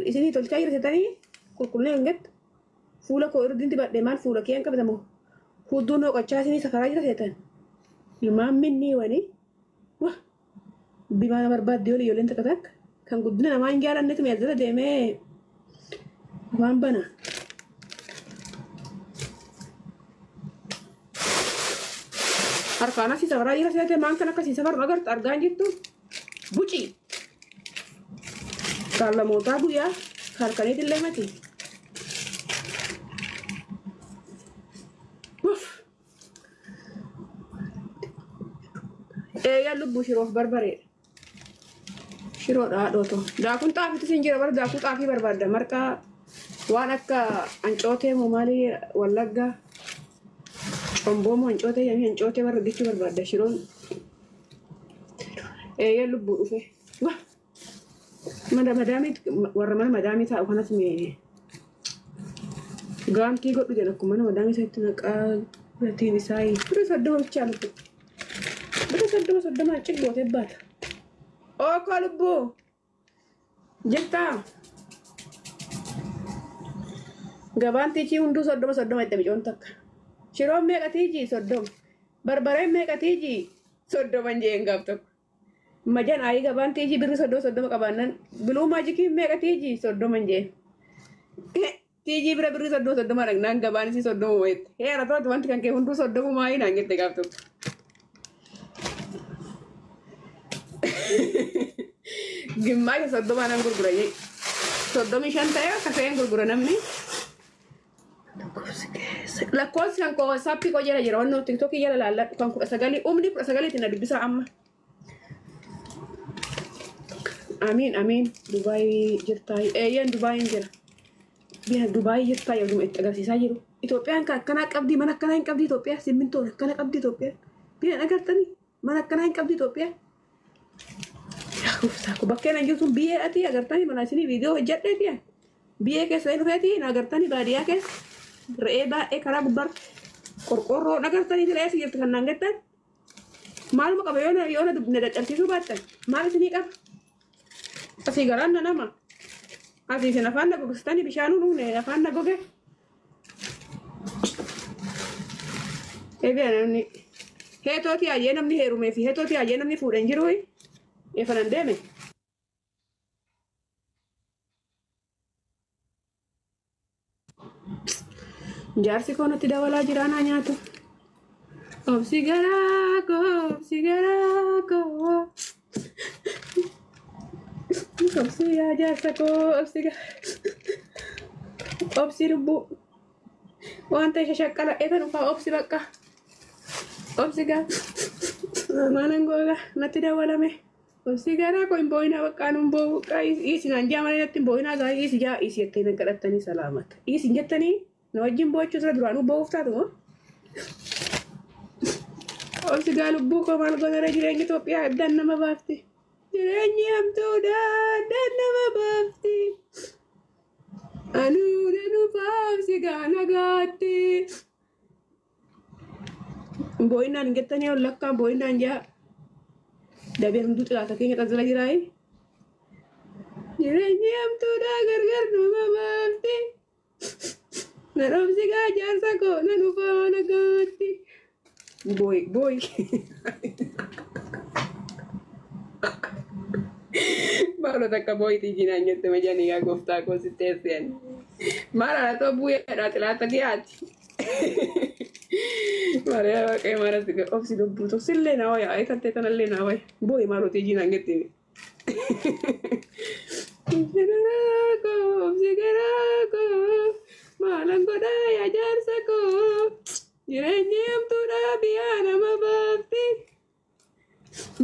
Isinii tolchaa jira seetanii qulqullina hin gattu. Fuula koo irra dibadhe maal fuula kee hin qabatamu. Hudduun hooqachaa isinii safaraa jira seetan. Ilmaan minnii wanii. Wah! Bimaa barbaadde olii ijoolleen takka takka. Kan guddina namaa hin jaalannetu mi'addata deemee afaan bana. Harkaan asii safaraa jira seete maan kan akkasii safaru agartu argaa hin jirtu. Buci. Kaallamootaa guyyaa halkaniitillee mati. Uff. Eeyyaan lubbuu shiroof barbareedha. Shiroodha haadhooto. Daakuun xaafiitu siin jira bara daakuu xaafii barbaadda. Marqaa waan akka ancootee moo maalii wallaggaa comboo moo ancootee yamii ancootee warra gichuu barbaadda shiroon. Eeyyaan lubbuu dhufe. Wah! Mana madaamii warra mana madaamii taa'u kanas mee gaantii godhu jedha akkuma mana madaamii isaatti maqaa gatiin isaa bira 30 bichaa lubbuu. Bira 30 30 ciggootee baata. Ookoo lubbuu jirtaa? Gabaan tiichii hunduu 30 30 itti micoon takka. Shiroon meeqa tiijii 30. Barbareen meeqa tiijii 30 jeen gaaf tokko. Majan ayii gabaan tiijii birri 30 30 qabaannan biluu maajikiin meeqa tiijii 30 jeen. Tiijii bira birri 30 30 dhagnaan gabaan isii 30 wayitti. Heera tooti wanti kan kee hunduu 30 maayii naan jette gaaf tokko. Gimmaasha 30 nan gurgura jee. 35 ta'ee akka fe'een gurgura namni. Lakkoofsi kan koo WhatsAppii koo jala jira wannoo TikTokii jala laalladhu kan 19 umni 19 na dubbisaa amma. Amiin amiin Dubaayii jirtaa eeyyeen Dubaayiin jira. Biyya Dubaayii jirtaa yoo itti agarsiisaa jiru. Itoophiyaan kan akkanaa qabdi mana akkanaa hin qabdi Itoophiyaa simmintoon akkana qabdi Itoophiyaan. Biyya hin agartanii mana akkanaa hin qabdi Itoophiyaan. Yaa gooftaa koo bakkeen an jirtu biyyee ati agartanii mana isinii viidiyoo hojjedheeti. Biyyee keessa hin dhufeeti hin agartanii baadiyyaa keessa re'ee baay'ee karaa gubbaarra qorqoorroo agartanii re'ee si jirtu kan naan jettan. Maaluma qaba yoo na yoo na na caccabsiisuu baattan maal isinii qaba? Asii garaan na nama. Asii isin afaan na gogsitanii bishaanuu dhugne afaan na goge. Eebi'a namni heetootii ayyee namni heerumee fi heetootii ayyee namni fuudhe hin jiru. Eefanan deeme. Jaarsi koo natti dabalaa jira anaa nyaatu. Obsi garaa koo, obsi garaa koo. Obsi yaa jaarsa koo, obsi garaa. Obsi lubbuu. Waan ta'e shashaqqala eetan ufaa obsi bakka. Obsi gaa. Maalan googa natti dawalame. Obsi garaa koo hin boo'inaa bakka anu hin boo'u. Dhiisi naan jaa malee natti hin boo'inaa gaa dhiisi jaa dhiisi jettanii nan kadhattanii salaamata. Dhiisi hin jettanii na wajjin boo'achuu sira duraanuu boo'uuf taatu moo? Obsi gaa lubbuu koo maal goonaree jireenyi Itoophiyaa addaan nama baafti. Jireenyi hamtuudha addaan nama baafti. Anuu nan dhufaa obsi gaa nagaatti. Boo'inaan hin jettanii ol lakkaa boo'inaan jaa. Dabeen hunduu xilaata keenya xazzala jiraayi. Jireenyi hamtuudha gargar nama baafti. Na dhoobsi gaa jaarsa koo na dhufaa nagaatti. Booyi booyi. Maaloo takka booyitii jinaan jette majanii yaa gooftaa koo sitti eesseen. Maal alatoo bu'eedha xilaata kiyaati. Maariyaa waaqayyo maal si obsi lubbuu tokko sillee naa waya ayii tattee tanallee naa waya booyi maaloo tiijii naan jette. Obsi garaa koo obsi garaa koo maalan godhaa yaa jaarsa koo jireenyi hamtuudha biyyaa nama baafti.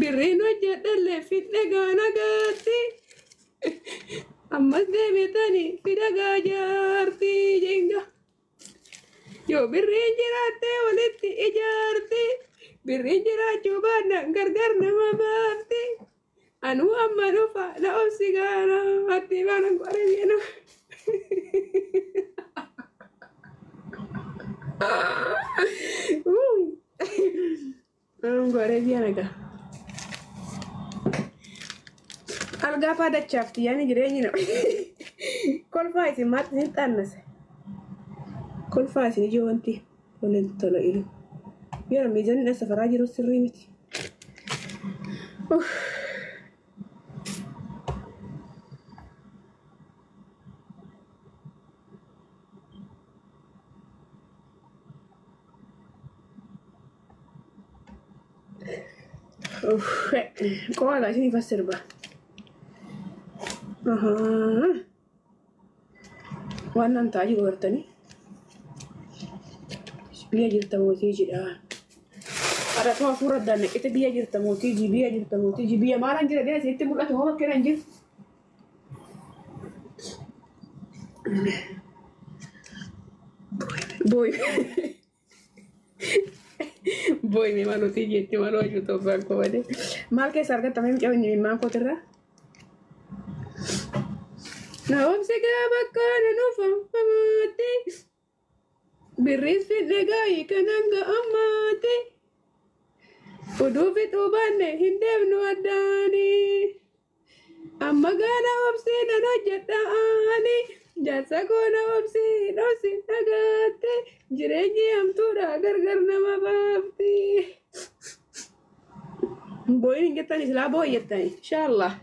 Birriin hojjedhallee fidhe gaa nagaatti. Ammas deebitani fida gaa jaartii jenga. Yoo birriin jiraatte walitti ijaarti. Birriin jiraachuu baannaan gargar nama baafti. Anuu amma dhufa na obsi gaara atti baana qoree jedhu. Goree biyya nagaa. Algaa faa dachaafti yaani jireenyi nama. Kolfaa isin maal isin xaannase? Kolfaa isin ijoo wanti waliin tola ilu. Yeroo miizanni safaraa jiru sirrii miti. Qo'aadha isin ifa sirba. Waan nan ta'aa jiru gartanii. Biyya jirta mootii jedha. Haadhatoo hafuura addaan naqite biyya jirta mootii ji biyya jirta mootii ji biyya maalaan jira deena isinitti mul'atu hoo bakkeen hin jiru. Booyi. Booyi mee maal hojii jetti maal hojii Itoophiyaan koo malee. Maal keessa argatta mee mucaa maan kootirraa? Na obsi gaafa kana nuuf hamaate. Birriis fidne gaayii kan hanga ammaate. Oduu fixuu baanne hin deemnu addaani. Amma gaana obsii nan hojjedha ani. Jaarsa koo na obsii dhosi dhagaatte. Jireenyi hamtuudha gargar nama baafti. Booyin hin jettani silaa booyi jettani. Inshaallah.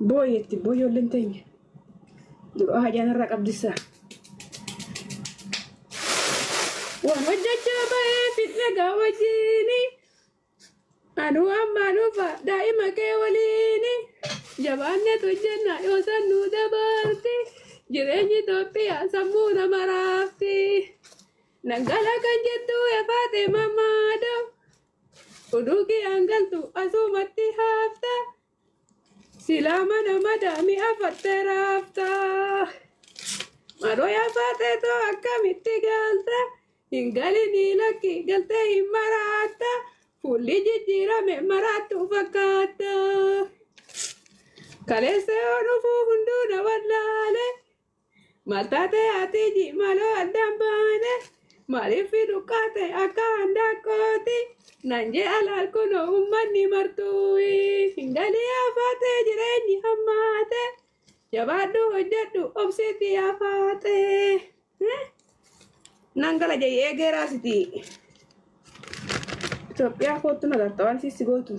Booyetti booyoolleen teenya. Du'a hajaan irraa qabdisa. Waan hojjechaa ba'ee fidne gaa wajjini. Anuu ammaa dhufa daa'ima kee waliini. Jabaannetu hojjenna yoo sannuu dabarti. Jireenyi Itoophiyaa sammuu nama raafti. Nangala kan jettu efaate mamaadho. Oduu kiyaan galtu asumatti hafta. Silaa mana madaami afattee raafta. Maroo yaafaatee too akkamitti galta? Hin galinii lakki galtee hin maraatta. Fuulli jijjiirame maraattu fakkaata. Kaleessa yoo dhufuu hunduu na wallaale. Maal taate ati maaloo addaan baane. Maaliif dhuqqaate akka handaaqqooti. Nan jee alaal kunoo uummanni martuuyi. Hin galii yaafaatee jireenyi hammaate. Jabaadhu hojjedhu obsiitti yaafaate. Nan gala jee eegeeraasiti. Itoophiyaa kootu nagarta waan siisi gootu.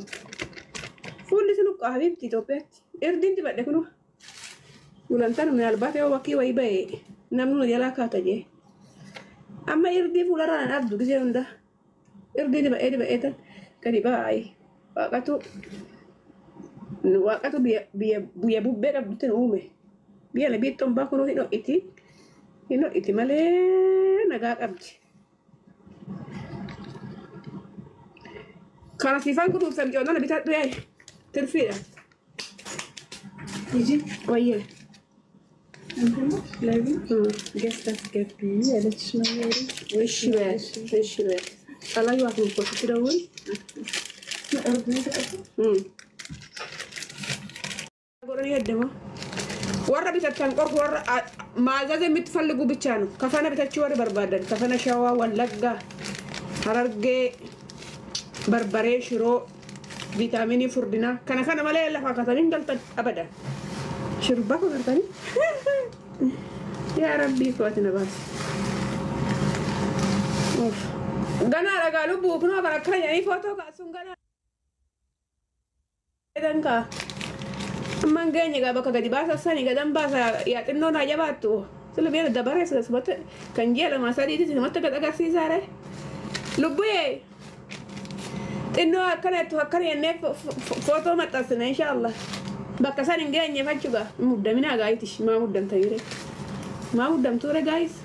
Fuulli si luqqaa habiibti Itoophiyaatti. Irdiin dibadhe kunoo. Gulantaan minaalbaat yoo wakii wayii ba'e namni nu jalaa kaata jee. Amma irdii fuularraa nan abdu gisee hunda. Irdii diba'ee diba'ee tan gadi ba'aayi. Waaqatu waaqatu biyya biyya biyya bubbee qabdutti nu uume. Biyya na biittoon baa kunoo hin ho'iti. Hin ho'iti malee nagaa qabdi. Kana siifaan kutuubsan coonana bitadhu yaa'e. Tirfiidha. ሂጂ Wayyee. እንትን ላይ ገዝታ አስገቢ ያለችሽ ነው ሜሪ። እሺ በያት። እሺ በያት። አላየኋትም እኮ ስትደውል። እርድ ነው የተቀባው። Godhanii heddama. Warra bitattan qofa warra ማዘዝ የምትፈልጉ ብቻ ነው። ከፈነ bitachuu warri barbaadan kafana shawaa, wallagga, harargee, barbaree, shiroo, viitaaminii furdinaa kana kana malee lafaa katanii hin galtan abadan. Shirbaa koo gartanii. Yaa rabbii koo ati na baasi. Ganaa dhagaa lubbuu kunoo bara akkana jedhanii footoo kaasuun ganaa. Kaa. Amman geenye gaa bakka gadi baasa sani gadan baasa yaa xinnoo naa jabaattu. Sila biyya dabaree sila sumatti kan ji'a lama sadiitti sumatti gad agarsiisaare. Lubbuyee xinnoo akkana jettu akkana jennee footoo maxxansina inshaallah. Bakka san hin geenye fachugaa muddaminaa gaayitish maa muddamtaniire. Maa muddamtuure gaayis.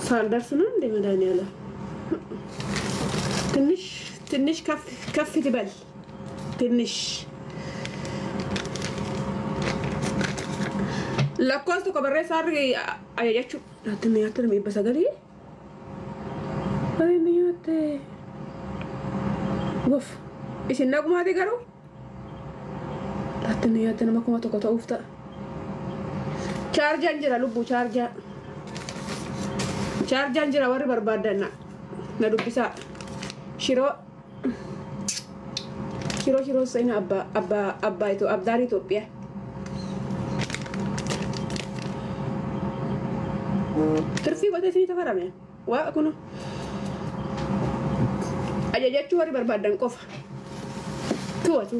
ሳልደርስ ነው እንደ መድኃኒዓለም ትንሽ ትንሽ ከፍ ከፍ ትበል ትንሽ lakkoofsa tokko barreessaa ajajachuu nyaatti nyaatti nama dhibba sagalii baay'ee nyaatte gof isin nagumaati garuu Taatti nu yaadde nama 1000 ta'uuf ta'a. Chaarjaan jira lubbuu chaarjaa. Chaarjaan jira warri barbaadan na dubbisaa. Shiroo shiroo shiroo seenaa abbaa abbaa abbaa abdaar Itoophiyaa. Tirfii godhee isinii tafarame. Waaqa kun ajajachuu warri barbaadan qofa. Tuwatu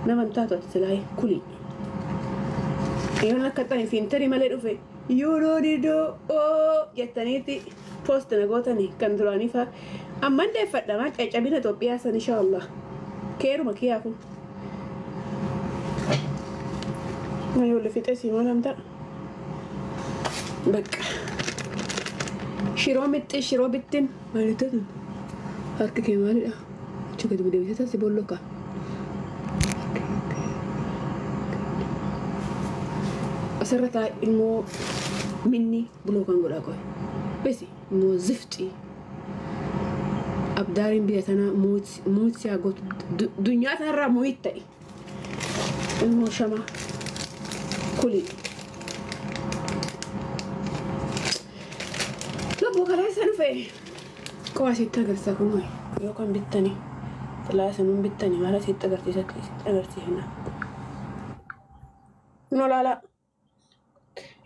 nama hin taatu ati silaayee kuli. Yoon akka ta'e fiintarii malee dhufe yeroo didoo oo jettaniiti poost na gootanii kan duraanii fa'a. Amman deeffadha caccabina Itoophiyaa san inshaallah. Keeruma kiyyaa kun. Ijoollee fixee sii maal ta'a? Bakka. Shiroo mixxii shiroo bittin maal ta'u? Harki kee maalidha? Achi gadi deebisee si bolloka. Asirra taa'e ilmoo minni buloo kan godhaa qoy. Besi immoo zifxii. Abdaariin biyya tanaa muutii haa gootu dunyaa tanarraa muuyit ta'e. Ilmoo shamaa kuli. Lubbuu kaleessa dhufe. Qofa asitti agarsiisa kun yoo kan bittanii silaa sanuun bittanii maal asitti agarsiisatti asitti agarsiifna. Nu laala.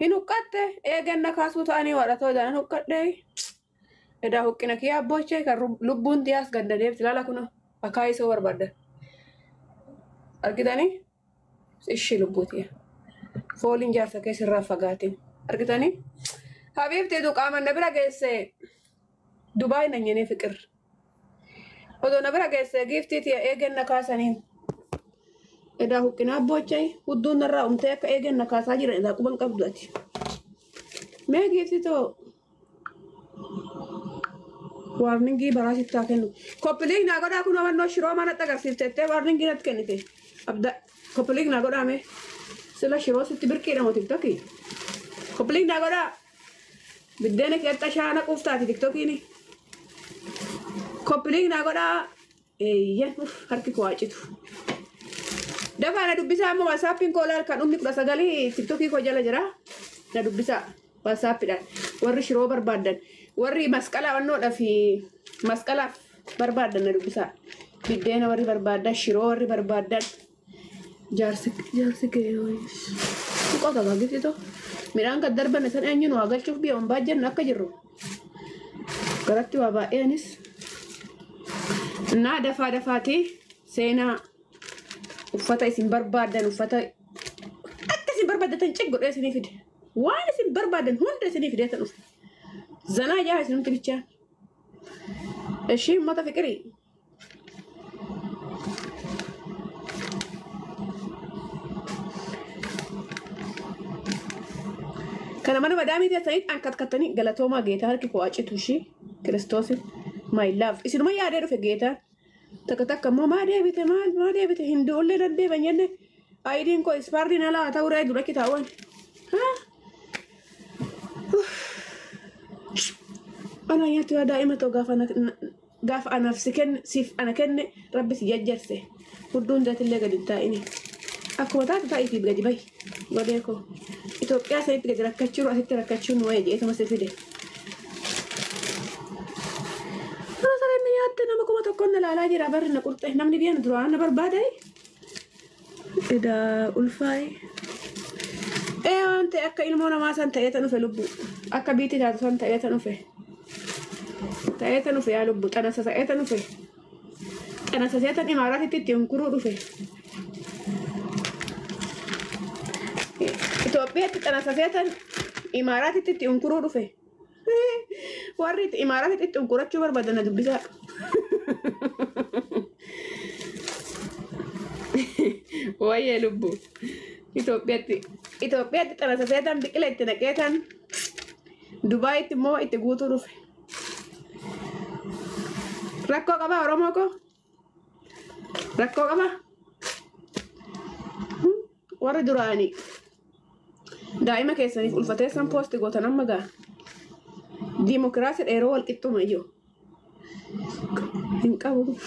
Hin huqqatte eeganna kaasuu ta'anii waadhatoo jedhan huqqadhee. Edaa huqqina kiyyaa abboochee kan lubbuun tiyaas ganda deebiti laala kun akaayii isoo barbaadda. Argitanii? Ishii lubbuu tiya. Fooliin jaarsa keessa irraa fagaatin. Argitanii? Habiibti duqaaman na bira geesse Dubaay na nyenee fiqir. Odoo na bira geesse giiftii tiya eeganna kaasaniin. Edaa huqqina abboochee hudduun narraa umtee akka eeganna kaasaa jiran edaa quban qabdu ati. Mee giiftii too warningii baraa sitti haa kennu. Koppiliin naa godhaa kun amannoo shiroo manatti agarsiiftettee warningii natti kennite. Abda koppiliin naa godhaa mee sila shiroo sitti birqiidha moo tiktokii. Koppiliin naa godhaa. Biddeena keetta shaana quuftaati tiktokiini. Koppiliin naa godhaa. Eeyyan harki koo haa citu. Dafaa na dubbisaa amma waasaappiin koo laal kan dhumni 19 tiktokii koo jala jira. Na dubbisaa waasaappiidhaan. Warri shiroo barbaadan. Warri masqalaa wannoodhaa fi masqalaaf barbaadan na dubbisaa. Biddeena warri barbaadan, shiroo warri barbaadan. Jaarsi jaarsi kee qota gaggisitu. Midhaan kan darban san eenyuun waa galchuuf biyya hombaa jennu akka jirru. Garatti waa baay'eenis. Naa dafaa dafaati seenaa uffata isin barbaadan uffata akka isin barbaadatan cig godhee isinii fide. Waan isin barbaadan hunda isinii fidee tan dhufe. Zanaa jaa isinumti bichaa. Ishii uummata fiqirii. Kana mana madaamii teessaniit ankatkattanii galatoomaa geetaa harki koo acitu ishii kiristoos my love. Isinuma yaadee dhufe geetaa. Takka takka immoo maa deebite maal maa deebite hin du'ullee deddeeban jenne ayidiin koo ispaardiin alaa ta'uu ree dura kitaawwan. Ana nyaatu yaa daa'ima ta'u gaafa anaaf si kenne siif ana kenne rabbi si jajjarse hudduun teetillee gadi hin taa'ini. Akkuma taate taa'iitiif gadi bahi godee koo. Itoophiyaa sanitti gadi rakkachuu asitti rakkachuun wayya jedheetuma si fide. Mana sareen na nyaatte nama 1000 na laalaa jira barri na qurxe namni biyya na duraan na barbaade. Edaa ulfaa'e. Ee waan ta'e akka ilmoo namaa san ta'ee tan dhufe lubbu. Akka biitti taatu san ta'ee tan dhufe. Ta'ee tan dhufe yaa lubbu xanasa ta'ee tan dhufe. Xanasa ta'ee tan imaaraatitti itti hunkuruu dhufe. Itoophiyaatti xanasa seetan imaaraatitti itti hunkuruu dhufe. Warri imaaraatitti itti hunkurachuu barbaadan na dubbisaa. Wayyee lubbu. Itoophiyaatti xanasa seetan biqila itti naqeetan Dubaayitti immoo itti guutuu dhufe. Rakkoo qabaa Oromoo koo? Rakkoo qabaa? Warri duraanii daa'ima keessaniif ulfateessan poosti gootan amma gaa. Diimokiraasii dheeroo wal qixxuma iyyuu. Hin qabu.